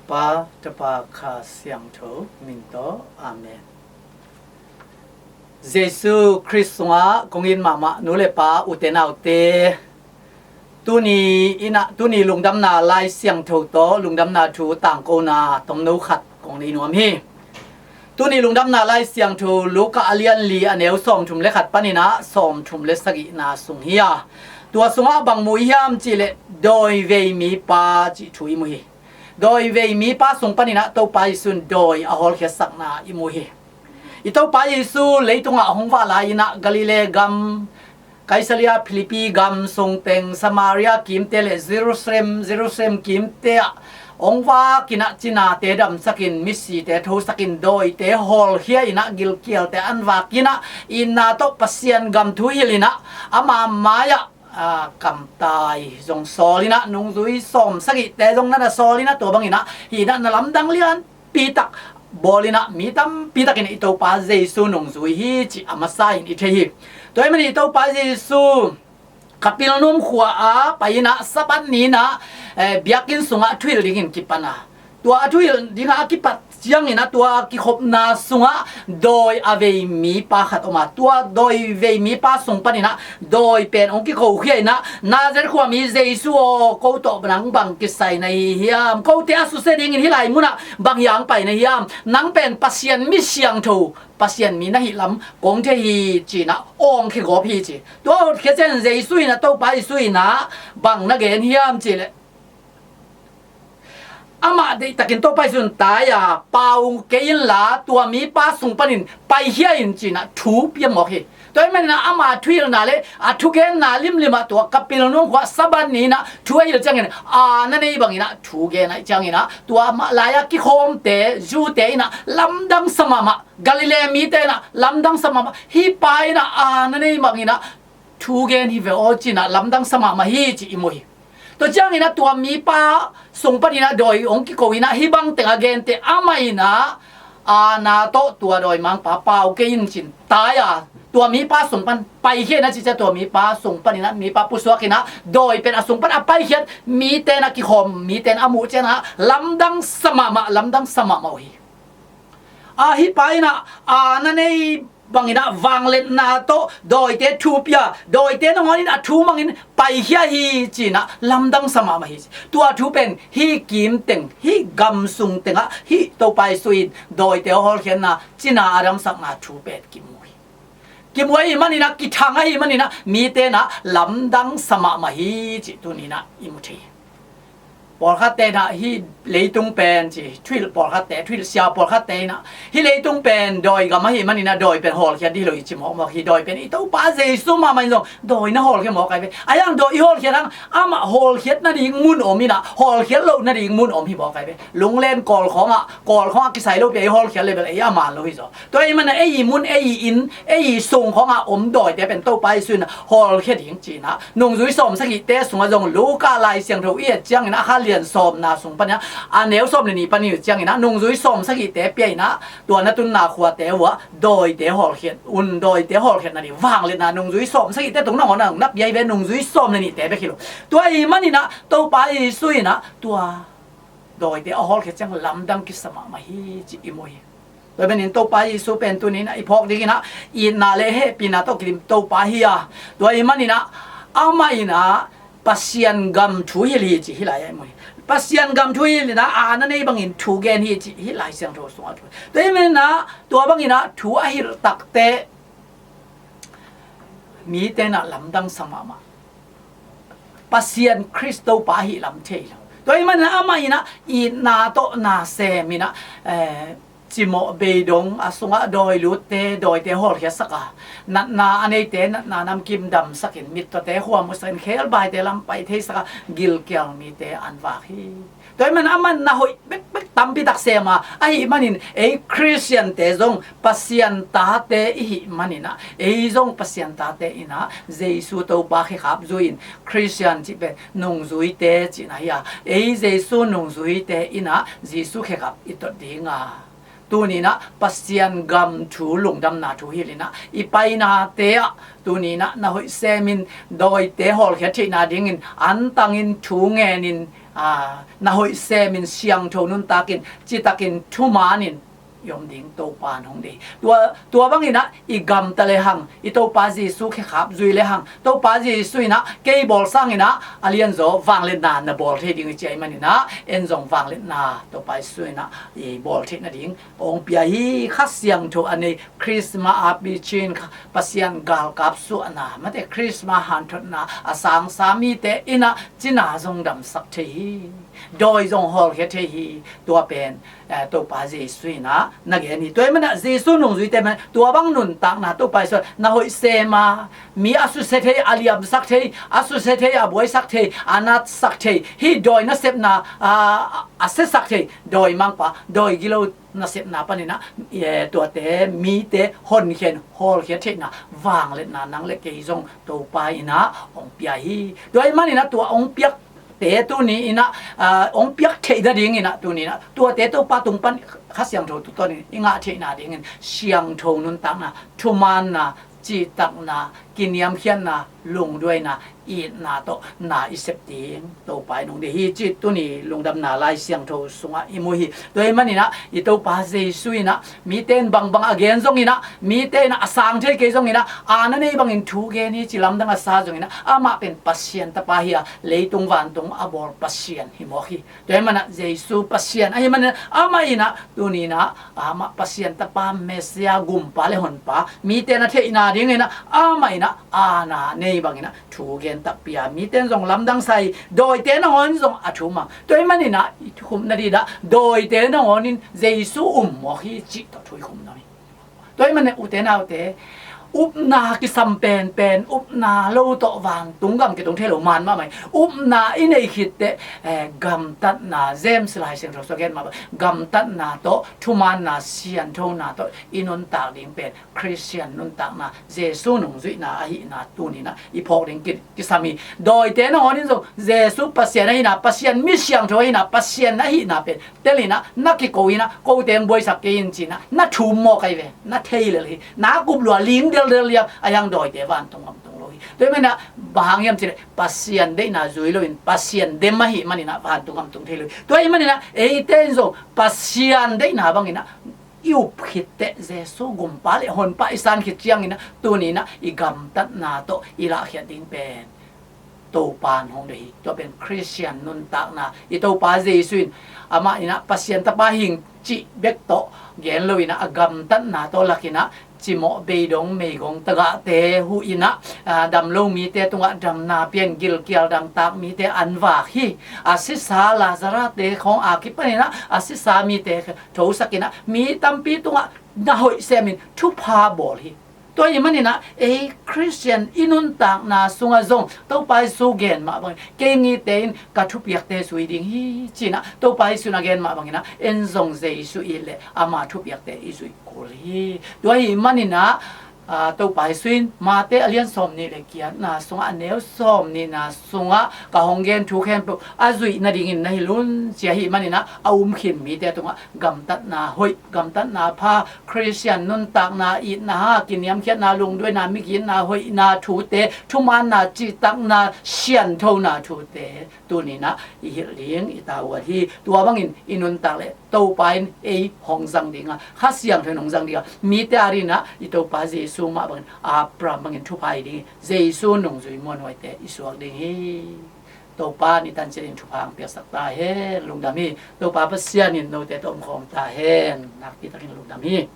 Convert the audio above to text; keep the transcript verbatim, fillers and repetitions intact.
Pa, Tapa, Kha Siangtho min tawh. Amen. Jesu Khrist sungah kong it mahmah nu le pa, ute naute, tuni in ah, tuni lungdamna Lai Siangtho tawh lungdamna thu tangkona tomno khat kong nei nuam hi. Tuni lungdamna Lai Siangtho Luka a lian li, a neu sawmthum le khat panin ah sawmthum le sagihna sung hi a, tua sungah bang mu i hiam cih leh, dawivei mipa cih thu i mu hi. Dawivei mipa sung panin ah Topa Jesu in dawi a hawlkhiatsakna i mu hi. I Topa Jesu leitungah a hong vah lai-in ah Galilee gam, Kaisaria Philippi gam sung teng, Samaria kimte le Jerusalem, Jerusalem kimte ah hong vakin ah cinate damsakin, misite thosakin, dawite hawlkhia in ah, gilkialte an vakin ah, itna tawh Pasian gam thu hilhin ah, ama mai-ah, aa, kamtai zong sawlin ah, nungzui sawmsagihte zong na na sawlin ah, tua bangin ah, hih in ah na lamdang lianpi tak bawlin ah, mi tampi takin i Topa Jesu nungzui hi cih a masa in i thei hi. Tua ahih manin i Topa Jesu Kapernaum khua-ah pai-in ah, Sabbath ni-in ah, eh, biakinn sungah thuhilh dingin kipan a, tua a thuhilh dingah a kipat ciangin ah, tua kikhopna sungah dawi a vei mipa khat om a, tua dawivei mipa sung panin ah dawi pen hong kikokhia in ah, Nazareth khuami Jesu aw, ko tawh nang bang kisai na hi hiam? Kote a susia dingin hih lai munah bang hang pai na hiam? Nang pen Pasian mi siangtho, Pasian mi na hih lam kong thei hi, ci-in ah awngkhia gawp hi, ci. Tua a hotkhiat ciangin Jesu in ah, Topa Jesu in ah bang na gen hiam cih leh, amah deihtakin Topa Jesu in tai a, pau kei inla, tua mipa sung panin paikhia in, ci-in ah thu pia mawk hi. Tua ahih manin ah ama thuhilhna le a thugenna limlim ah, tua Kapernaum khua Sabbath ni-in ah thu a hilh ciangin, aana nei bangin ah thu gen ahih ciangin ah, tua mah lai-a kikhawmte, Jew-te in ah lamdang sa mahmah, Galilee mite in ah lamdang sa mahmah, hih pa in ah aana nei bangin ah thu gen hi ve aw, ci-in ah lamdang sa mahmah hi, ci i mu hi. Tua ciangin ah tua mipa sung panin ah dawi hong kiko in ah, hih bang teng a gente, amah in ah aana tawh tua dawimangpa pau kei in, ci-in tai a, tua mipa sung pan paikhia in ah, ci ciang tua mipa sung panin ah mipa pusuak in ah, dawi pen a sung pan a paikhiat, mite in ah kikhawm, mite in ah a muh ciangin ah lamdang sa mahmah, lamdang sa mahmah uh hi. A, hih pa in ah aana nei bangin ah vangliatna tawh dawite thu pia, dawite nangawn in a thu mangin paikhia hi, ci-in ah lamdang sa mahmah hi. Tua thu pen hih kim teng, hih gam sung tengah hih Topa Jesu in dawite hawlkhiatna, cina a damsakna thu pen kimu hi. Kimu ahih manin ah, kithang ahih manin ah, mite in ah lamdang sa mahmah hi, cih tuni-in ah i mu thei hi. Pawlkhatte in ah hih leitung pen, ci, thuhilh pawlkhatte, thuhilhsia pawlkhatte in ah, hih leitung pen dawi gam ahih manin ah dawi pen hawlkhia ding hi lo, i ci mawkmawk hi. Dawi pen i Topa Jesu mahmah in zong dawi na hawlkhia mawk ahi ve. Ahi hang dawi i hawlkhiat hang, amah hawlkhiat nading mun om in ah, hawlkhiat loh nading mun om hi mawk ahi ve. Lunglen Kawl khawngah, Kawl khawngah kisai lo pi-a i hawlkhiat leh bel ei a man lo hi zaw. Tua ahih manin ah ei mun, ei inn, ei sung khawngah om dawite pen Topa Jesu in hawlkhia ding, ci-in ah, nungzui sawmsagihte sungah zong Luka Lai Siangtho i et ciangin ah, a kha lian sawmna sung panin ah, a neu sawm le nih panin i et ciangin ah, nungzui sawmsagihte pia in ah, tua na tunna khuate uhah dawite hawlkhiat un, dawite hawlkhiat nading vangliatna nungzui sawmsagihte tung nangawn ah na pia hi ve, nungzui sawm le nihte bek hi lo. Tua ahih manin ah Topa Jesu in ah tua dawite a hawlkhiat ciang lamdang kisa mahmah hi, ci i mu hi. Tua ahih manin Topa Jesu pen tuni-in ah i phawk dingin ah itna le hehpihna tawh kidim Topa hi a, tua ahih manin ah amah in ah Pasian gam thu hilh hi, ci hih lai-ah i mu hi. Pasian gam thu hilh in ah, aana nei bangin thu gen hi, ci hih Lai Siangtho sungah thu. Tua ahih manin ah tua bangin ah thu a hilh takteh mite in ah lamdang sa mahmah. Pasian Khrist Topa ahih lam thei lo. Tua ahih manin ah amah in ah itna tawh na sem in ah, eh, cimawh beidong, a sungah dawi lutte, dawite hawlkhiatsak a, natna a neite natna namkim damsakin, mittawte khuamusakin, khebaite lam pai theisak a, gilkial mite an vak hi. Tua ahih manin amah in na hoih bekbek tampi tak sem a, ahih manin ei Khristiante zong Pasian tate i hih manin ah, ei zong Pasian tate in ah Jesu Topa khekhap zui-in, Khristian cih pen nungzuite cihna hi a, ei Jesu nungzuite in ah Jesu khekhap i tot ding a, tuni-in ah Pasian gam thu, lungdamna thu hilh in ah i painate ah, tuni-in ah na hoih semin, dawite hawlkhiat theihna dingin antangin thu ngenin, a, na hoih semin siangtho nuntakin, citakin thumanin i om ding Topa in hong deih hi. Tua, tua bangin ah i gamta le hang, i Topa Jesu khekhap zui le hang, Topa Jesu in ah kei bawl sangin ah a lianzaw vangliatna na bawl thei ding hi ci ahih manin ah, en zong vangliatna Topa Jesu in ah i bawl theih nading hong pia hi. Kha Siangtho a nei, Christmas a picin kha, Pasian galkap suahna, mate Christmas hanthotna a sangsa mite in ah cina zong damsak thei hi. Dawi zong hawlkhia thei hi. Tua pen, eh, Topa Jesu in ah na gen hi. Tua ahih manin ah Jesu nungzuite manin tua bang nuntakna Topa Jesu na hoih sema, mi a susia thei, a liamsak thei, a susia thei, a buaisak thei, a natsak thei, hih dawi nasepna, a, a siasak thei, dawimangpa, dawi gilo nasepna panin ah, eh, tuate mite honkhian hawlkhia theihna vangliatna nang le kei zong Topa in ah hong pia hi. Tua ahih manin ah tua hong piakte tuni in ah, ah, hong piak theih nadingin ah tuni in ah tuate Topa tung pan Kha Siangtho tungtawnin i ngah theih nadingin siangtho nuntakna, thumaanna, cihtakna, kiniamkhiatna, lungduaina, itna tawh na i sep ding Topa in hong deih hi cih tuni Lungdamna Lai Siangtho sungah i mu hi. Tua ahih manin ah i Topa Jesu in ah mite in bangbang a gen zongin ah, mite in ah a sang thei kei zongin ah, a na nei bangin thu gen hi ci lamdang a sa zongin ah, amah pen Pasian Tapa hi a, leitung vantung a bawl Pasian hi mawk hi. Tua ahih manin ah Jesu Pasian ahih manin ah amah in ah tuni in ah amah Pasian Tapa, Messiah, Gumpa le Honpa mite na theihna dingin ah amah in ah a na nei bangin ah thu gen takpi a, mite in zong lamdang sa hi. Dawite nangawn zong a thu mang. Tua ahih manin ah i thukhupna dingin ah dawite nangawnin Jesu um mawk hi cih tawh thu i khupna hi. Tua ahih manin ute naute, upna kisam penpen, upna lo tawh vantung gam kitung thei lo man mahmah hi. Upna i nei khit teh, eh, gamtatna, James Lai Siangtho sung gen mah bang, gamtatna tawh, thumaanna, sianthona tawh i nuntak ding pen Khristian nuntakna, Jesu nungzuihna ahihna tuni in ah i phawk ding ki, kisam hi. Dawite nangawnin zong Jesu Pasian ahihna, Pasian mi siangtho ahihna, Pasian ahihna pen tel in ah, na kiko in ah, kote hong buaisak kei in ci in ah na thum mawk ahi ve, na thei lel hi. Na kup lua ling deldel liang a, hiang dawite vantung gam tung lo hi. Tua ahih manin ah bang hang hiam cih leh Pasian deihna zui loin Pasian dem ahih manin ah vantung gam tung thei lo hi. Tua ahih manin ah eite in zong Pasian deihna bangin ah i up khit teh, Jesu Gumpa le Honpa i san khit ciangin ah tuni in ah i gamtatna tawh i lahkhiat ding pen Topa in hong deih hi. Tua pen Khristian nuntakna, i Topa Jesu in amah in ah Pasian Tapa hi ing cih bek tawh gen lo in ah a gamtatna tawh lak in ah cimawh, beidong, meigong, tagahte huh in ah, ah, dam lo mite tungah damna pia in, gilkial dangtak mite an vak hi. A sisa Lazarus-te khawng a kipan in ah a sisa mite thosak in ah mi tampi tungah na hoih semin thupha bawl hi. Tua ahih manin ah ei Khristian i nuntakna sungah zong Topa Jesu gen mah bangin, kei ngite in ka thupiakte zui ding hi ci in ah Topa Jesu in a gen mah bangin ah en zong Jesu i it leh ama thupiakte i zuih kul hi. Tua ahih manin ah, ah, Topa Jesu in Mate a lian sawmnih le giatna sungah, a neu sawmnihna sungah ka hong gen thu khempeuh a zuih nadingin na hilh un ci ahih manin ah a um khin mite tungah gamtatna hoih, gamtatna pha, Khristian nuntakna, itna ha, kiniamkhiatna, lungduaina, migitna, hoihna thute, thumaanna, cihtakna, sianthona thute tuni in ah i hilh ding i tavuan hi. Tua bangin i nuntak leh Topa in ei hong zang ding a, Kha Siangtho in hong zang ding a, mite adingin ah i Topa Jesu mah bangin, Abraham bangin thupha i ding hi. Jesu nungzui muanhuaite i suak ding hi. Topa in i tancil in thupha hong piaksak ta hen. Lungdam hi. Topa Pasian in note tawh omkhawm ta hen. Nakpi takin lungdam hi.